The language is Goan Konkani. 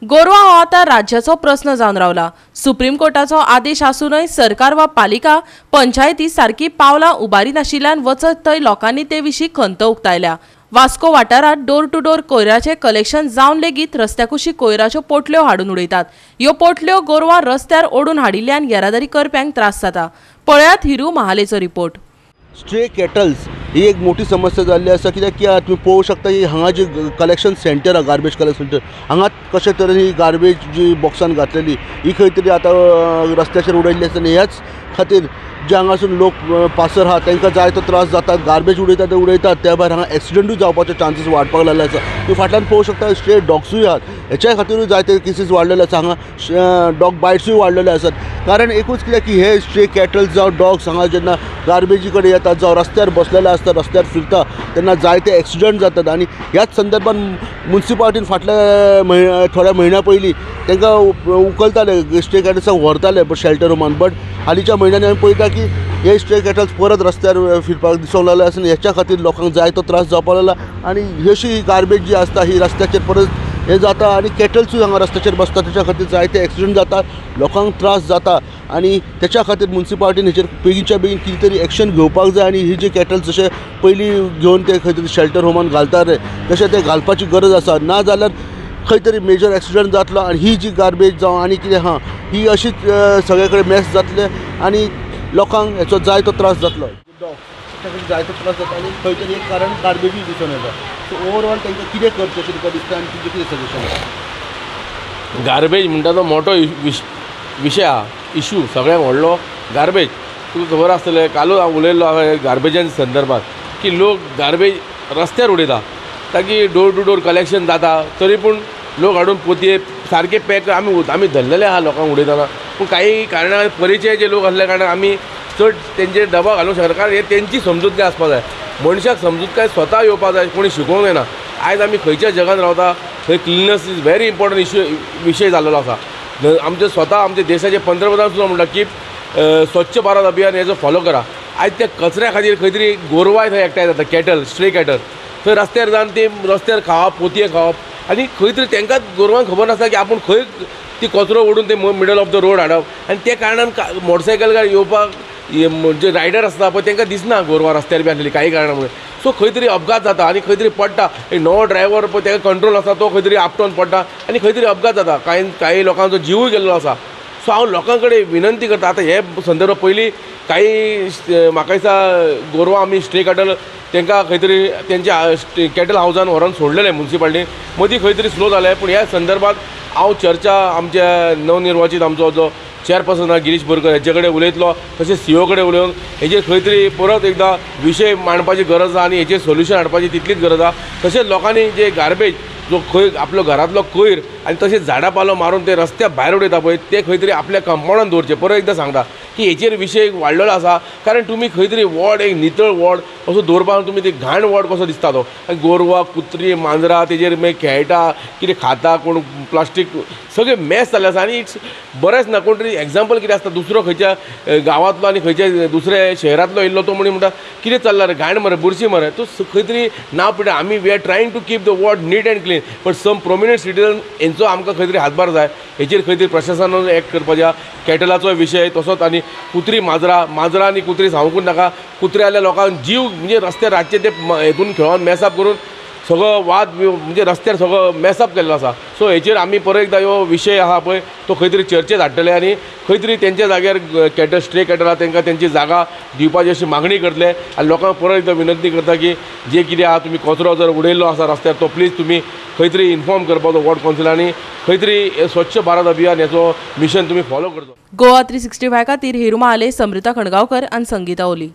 गोरवां हो आतां राज्याचो प्रस्न जावन रावला. सुप्रीम कोर्टाचो आदेश आसूनय सरकार वा पालिका पंचायती सारकी पावलां उबारी नाशिल्ल्यान वचत थंय लोकांनी ते विशीं खंत उक्तायल्या. वास्को वाठारांत डोर टू डोर कोयराचें कलेक्शन जावन लेगीत रस्त्या कुशीक कोयराच्यो पोटल्यो हाडून उडयतात. ह्यो पोटल्यो गोरवां रस्त्यार ओडून हाडिल्ल्यान येरादारी करप्यांक त्रास जाता. पळयात हिरू महालेचो रिपोर्ट. स्ट्रे कॅटल्स ही एक मोठी समस्या जाल्ली आसा, कित्याक की तुमी पळोवंक शकता की हांगा जी कलेक्शन सेंटर आहा, गार्बेज कलेक्शन सेंटर, हांगा कशे तरेन ही गार्बेज जी बॉक्सान घातलेली ही खंय तरी आतां रस्त्याचेर उडयल्ली आसा. आनी ह्याच खातीर जे हांगासून लोक पासर आहा तांकां जाय तो त्रास जाता, गार्बेज उडयतात ते उडयतात, त्या भायर हांगा एक्सिडंटूय जावपाचे चान्सीस वाडपाक लागले आसा. तुमी फाटल्यान पळोवंक शकता स्ट्रे डॉग्सूय आहात, हेच्या खातीरूय जायते केसीस वाडलेले आसा. हांगा डॉग बायट्सूय वाडलेले आसात. कारण एकूच कित्याक की हे स्ट्रे कॅटल्स जावं डॉग्स हांगा जेन्ना गार्बेजी कडेन येतात जावं रस्त्यार बसलेले आसता, रस्त्यार फिरता तेन्ना जायते एक्सिडंट जातात. आनी ह्याच संदर्भात मुन्सिपालिटीन फाटल्या थोड्या म्हयन्या पयलीं तांकां उखलताले, स्ट्रे कॅटल्सांक व्हरताले शेल्टर होमान, बट हालींच्या म्हयन्यांनी आमी पळयता की हे स्ट्रे कॅटल्स परत रस्त्यार फिरपाक दिसूंक लागले आसा. हेच्या खातीर लोकांक जायतो त्रास जावपाक लागला. आनी अशी गार्बेज जी आसता ही रस्त्याचेर परत हे जाता आनी कॅटल्सूय हांगा रस्त्याचेर बसता, तेच्या खातीर जायते एक्सिडंट जातात, लोकांक त्रास जाता. आनी तेच्या खातीर मुन्सिपालिटीन हेचेर बेगीनच्या बेगीन कितें तरी एक्शन घेवपाक जाय. आनी ही जी कॅटल्स जशे पयलीं घेवन ते खंय तरी शेल्टर होमान घालताले तशें ते घालपाची गरज आसा, ना जाल्यार खंय तरी मेजर एक्सिडंट जातलो आनी ही जी गार्बेज जावं आनी कितें आहा ही अशीच सगळे कडेन मॅस जातले आनी लोकांक हेचो जायतो त्रास जातलो. जायतो त्रास जाता आनी खंय तरी एक कारण गार्बेजूय दिसून येता. सो ओवरऑल तांकां कितें करचें अशें तुका दिसता आनी तुजें कितें सजेशन आसा? गार्बेज म्हणटा तो मोठो विशय आहा, इशू सगळ्यांत व्हडलो गार्बेज. तुका खबर आसतलें, कालूच हांव उलयल्लो आहा गार्बेजाच्या संदर्भात की लोक गार्बेज रस्त्यार उडयता, ताकी डोर टू डोर कलेक्शन जाता तरी पूण लोक हाडून पोतये सारके पॅक आमी धरलेले आहा लोकांक उडयतना, पूण काही कारणान परिचय जे लोक आसल्या कारणान आमी चड तेंचेर दबाव घालूंक शकना, कारण हे तेंची समजूतकाय आसपाक जाय. मनशाक समजूतकाय स्वता येवपाक जाय, कोणी शिकोवंक जायना. आयज आमी खंयच्या जगान रावता थंय cleanliness is very important issue विशय जाल्लो आसा. आमचे स्वता आमच्या देशाचे पंतप्रधान सुद्दां म्हणटा की स्वच्छ भारत अभियान हेजो फॉलो करा. आयज त्या कचऱ्या खातीर खंय तरी गोरवाय थंय एकठांय जाता, कॅटल, स्ट्रे कॅटल थंय रस्त्यार जावन ते रस्त्यार खावप, पोतये खावप आनी खंय तरी तांकांच गोरवांक खबर नासता की आपूण खंय ती कचरो ओडून ते मिडल ऑफ the road हाडप. आनी त्या कारणान मोटरसायकल येवपाक जे रायडर आसता पळय तांकां दिसना गोरवां रस्त्यार बी आसलेली काही कारणां मुळे. सो खंय तरी अपघात जाता आनी खंय तरी पडटा. एक नवो ड्रायव्हर पळय ताका कंट्रोल आसता, तो खंय तरी आपटोन पडटा आनी खंय तरी अपघात जाता. कांय कांय लोकांचो जिवूय गेल्लो आसा. सो हांव लोकां कडेन विनंती करता, आतां हे संदर्भ पयलीं काही म्हाका दिसता गोरवां आमी स्ट्रे कॅटल तांकां खंय तरी तेंच्या कॅटल हावजान व्हरोन सोडलेलें मुन्सिपालिटीन, मदीं खंय तरी स्लो जालें. पूण ह्या संदर्भात हांव चर्चा आमच्या नवनिर्वाचीत आमचो जो चेअरपर्सन आहा गिरीश बोरकर हेचे कडेन उलयतलो, तशेंच सीओ कडेन उलोवन हेजेर खंय तरी परत एकदां विशय मांडपाची गरज आहा आनी हेचेर सोल्युशन हाडपाची तितलीच गरज आहा. तशेंच लोकांनी जे गार्बेज जो खंय आपलो घरांतलो कोयर आनी तशेंच झाडां पालो मारून ते रस्त्या भायर उडयता पळय ते खंय तरी आपल्या कंपाउंडान दवरचे. परत एकदां सांगता की हेचेर विशय वाडलेलो आसा, कारण तुमी खंय तरी वॉर्ड एक नितळ वॉर्ड असो दवरपाक तुमी ते घाण वॉर्ड कसो दिसता तो, आनी गोरवां, कुत्री, मांजरां तेजेर मागीर खेळटा, कितें खाता, कोण प्लास्टीक सगळें मॅस जाल्लें आसा. आनी it's बरेंच ना, कोण तरी एग्जाम्पल कितें आसता दुसरो खंयच्या गांवांतलो आनी खंयच्या दुसऱ्या शहरांतलो येयल्लो तो म्हणून म्हणटा कितें चल्लां रे, घाण मरे, बुरशी मरे, तो खंय तरी नांव पिडा. आमी we are trying to keep the ward neat and clean, but some prominent citizen हेंचो आमकां खंय तरी हातभार जाय. हेचेर खंय तरी प्रशासनान एक्ट करपाचें. कॅटलाचो विशय तसोच आनी कुत्री माजरां, माजरां आनी कुत्री सांगूंकूच नाका. कुत्रे आसल्यार लोकांक जीव म्हणजे रस्त्यार रातचे ते हेतून खेळोन मॅसअप करून सगळो वाद म्हणजे रस्त्यार सगळो मॅसअप केल्लो आसा. सो हेचेर आमी परत एकदां ह्यो विशय आहा पळय तो खंय तरी चर्चेत हाडटले आनी खंय तरी तेंच्या जाग्यार कॅटल, स्ट्रे कॅटल आहा तांकां तेंची जागा दिवपाची अशी मागणी करतले. आनी लोकांक परत एकदां विनंती करता की जे कितें आहा तुमी कचरो जर उडयल्लो आसा रस्त्यार तो प्लीज तुमी खंय तरी इन्फॉर्म करपाचो वॉर्ड कावन्सिल आनी खंय तरी स्वच्छ भारत अभियान हेचो मिशन तुमी फॉलो करचो. गोवा 365 खातीर हिरू महाले, समृता खणगांवकर आनी संगीता ओली.